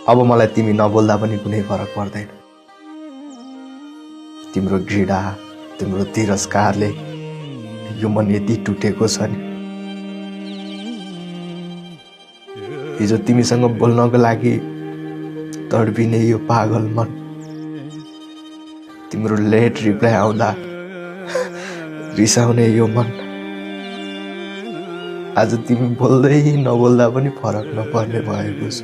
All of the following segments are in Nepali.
अब मलाई तिमी नबोल्दा पनि कुनै फरक पर्दैन। तिम्रो घृणा, तिम्रो तिरस्कारले यो मन यति टुटेको छ नि। हिजो तिमीसँग बोल्नको लागि तडपिने यो पागल मन, तिम्रो लेट रिप्लाई आउँदा रिसाउने यो मन, आज तिमी बोल्दै नबोल्दा पनि फरक नपर्ने भएको छ।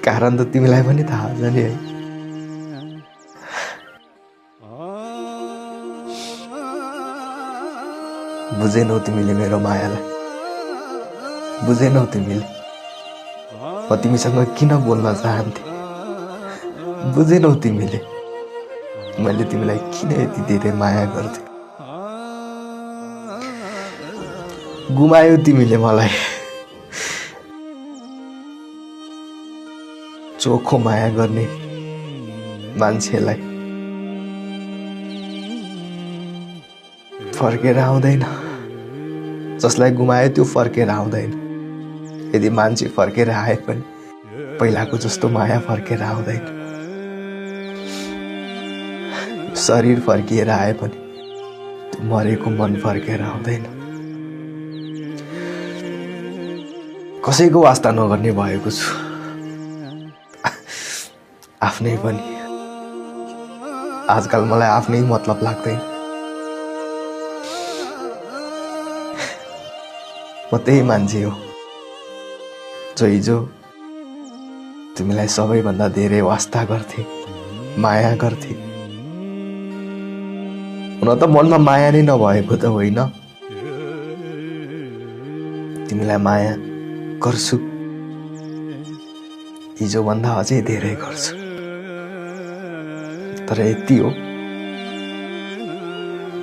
कारण त तिमीलाई पनि थाहा छ नि है। बुझेनौ तिमीले मेरो मायालाई, बुझेनौ तिमीले म तिमीसँग किन बोल्न चाहन्थे, बुझेनौ तिमीले मैले तिमीलाई किन यति धेरै माया गर्थे। गुमायौ तिमीले मलाई, चोखो माया गर्ने मान्छेलाई फर्केर आउँदैन। जसलाई गुमायो त्यो फर्केर आउँदैन। यदि मान्छे फर्केर आए पनि पहिलाको जस्तो माया फर्केर आउँदैन। शरीर फर्किएर आए पनि त्यो मरेको मन फर्केर आउँदैन। कसैको वास्ता नगर्ने भएको छु, आफ्नै पनि। आजकल मलाई आफ्नै मतलब लाग्दैन। म त्यही मान्छे हो जो हिजो तिमीलाई सबैभन्दा धेरै वास्ता गर्थे, माया गर्थे। हुन त मनमा माया नै नभएको त होइन, तिमीलाई माया गर्छु, हिजो भन्दा अझै धेरै गर्छु। तर यति हो,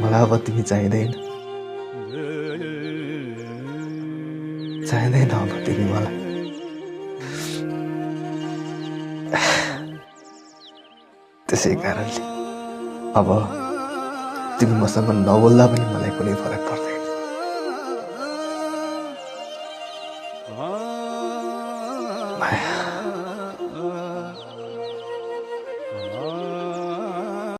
मलाई अब तिमी चाहिँदैन, चाहिँदैन अब तिमी मलाई। त्यसै कारणले अब तिमी मसँग नबोल्दा पनि मलाई कुनै फरक पर्दैन। माया